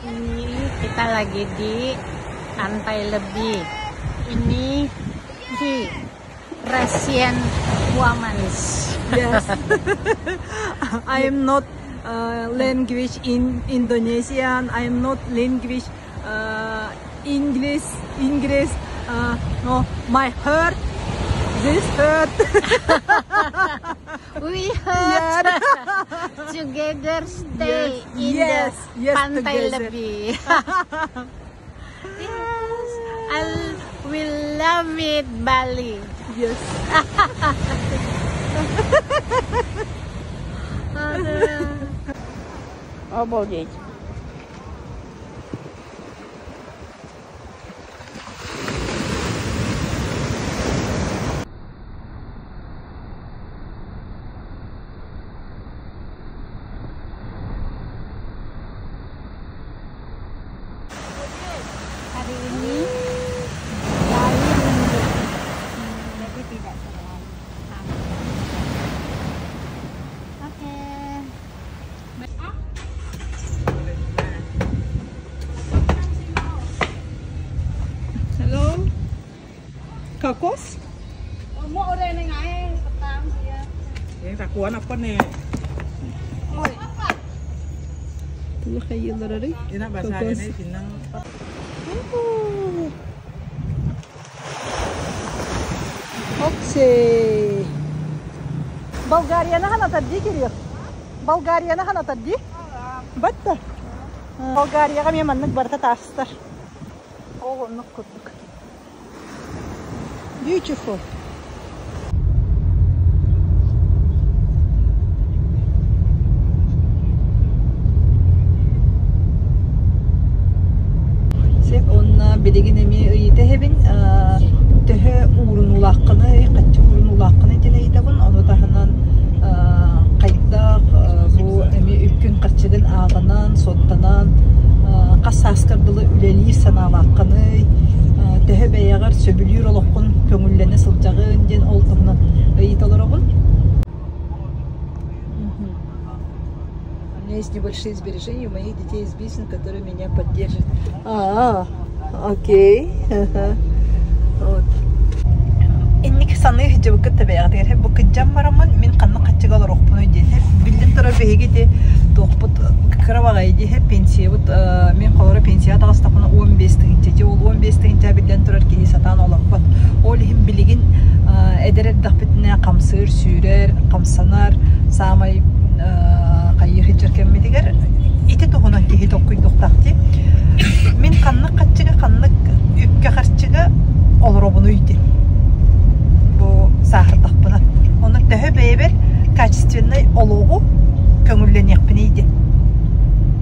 Ini kita lagi di Pantai Lebih. Ini di Russian Women's. Yes. I am not language in Indonesian. I am not language English. English. No, my heart. This heart. We heard together stay Yes, in yes, the yes, Pantai together. Lebih. Yes, I will love it, Bali. Yes. Обалдеть. Hari ini Bali mendung, jadi tidak terlalu panas. Oke. Hello. Kokos? Takuan apa nih? Туох хайыыларарый? Ini bahasa Kokos. ini jeneng Оксей. Болгарияны ханатар дии кириэх. Болгарияны ханатар дии. Батта. Болгарияҕа эмиэ маннык барыта таастар. Ол оннук курдук. Beautiful. Сеп онна билигин эмиэ ыйыта иһэбин төһө уурунуулааххыный, хаччы уурунуулааххыный диэн ыйытабын. Ону таһынан хайдах бу эмиэ үпкүн-харчыгын ааҕынан, суоттанан хас сааскар дылы үлэлиир санаалааххыный, төһө бэйэҕэр сөбүлүүр олоххун көҥүллэнэ сылдьаҕын диэн ол туһунан ыйыта олоробун. У меня есть небольшие сбережения у моих детей есть бизнес, который меня поддержит. А, окей. Вот. Инник саныы сылдьыбыккыт да бэйэҕитигэр бу кыдьан бараммын мин ханна хаччыга олоруохпунуй диэн биллэн турар биһиги ити туохпут кыра баҕайы дии пенсиябыт мин холоро пенсияҕа таҕыстахпына 15 тыһыынча ити ол 15 тыһыынча биллэн турар киһи сатаан олорбот ол иһин билигин эдэр эрдэхпитинэ хамсыыр сүүрэр хамсанар саамай хайыы сылдьар кэммитигэр ити туһунан киһи толкуйдуохтаах дии мин ханнык хаччыга ханнык үпкэ-харчыга олоробунуй диэн бу сааһырдахпына онно төһө бэйэбэр качественнай олоҕу көҥүллэниэхпиний диэн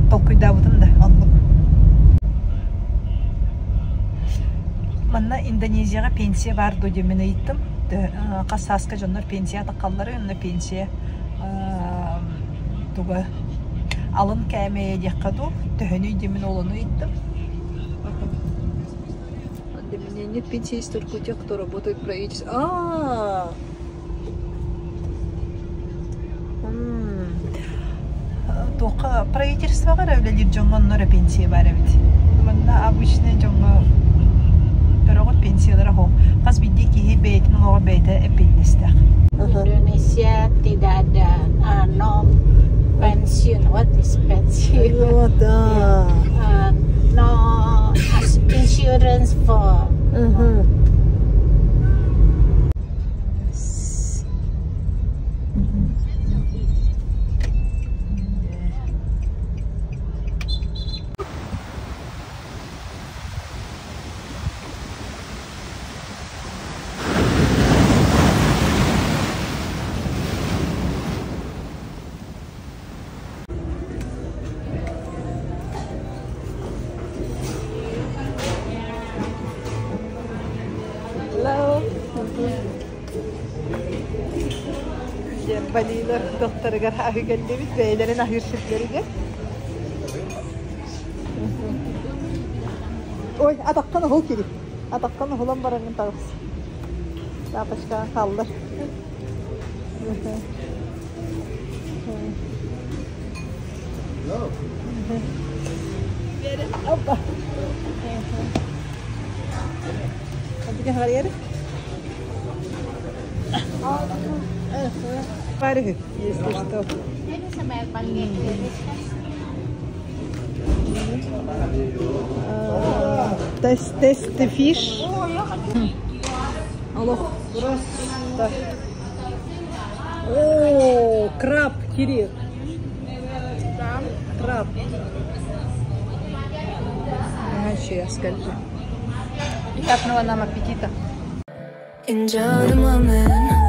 толкуйдаабытым да оннук манна Индонезияҕа пенсия баар дуо диэммин ыйыттым хас сааска дьоннор пенсия таххалларый онно пенсия туга алын кээмэйэ диэххэ дуу төһөнүй диэммин ол ону ыйыттым Для меня нет пенсии есть только у тех, кто работает в правительстве. А, Туохха правительствоҕа эрэ үлэлиир дьоҥҥо онно эрэ пенсия баар эбит. Манна обычный дьоҥҥо көрөҕүт пенсиялара суох. Хас биирдии киһи бэйэтин олоҕо бэйэтэ эппиэтинэстээх. Indonesia tidak ada no pensiun. What is pensiun? Вот, да. No insurance for. Мгм. Hello. Диэн балиилар докторыгар аһыы кэллибит, бэйэлэрин аһыыр сирдэригэр. Ой, атаххын уһул кири. Атаххын уһулан бараҥҥын таҕыс. Тапочкаҕа хааллар. Опа. Если что. Тест, тест, fish. Алло, просто. О, краб, Кирилл. Краб. Иначе я скажу. Приятного нам аппетита. Enjoy the moment.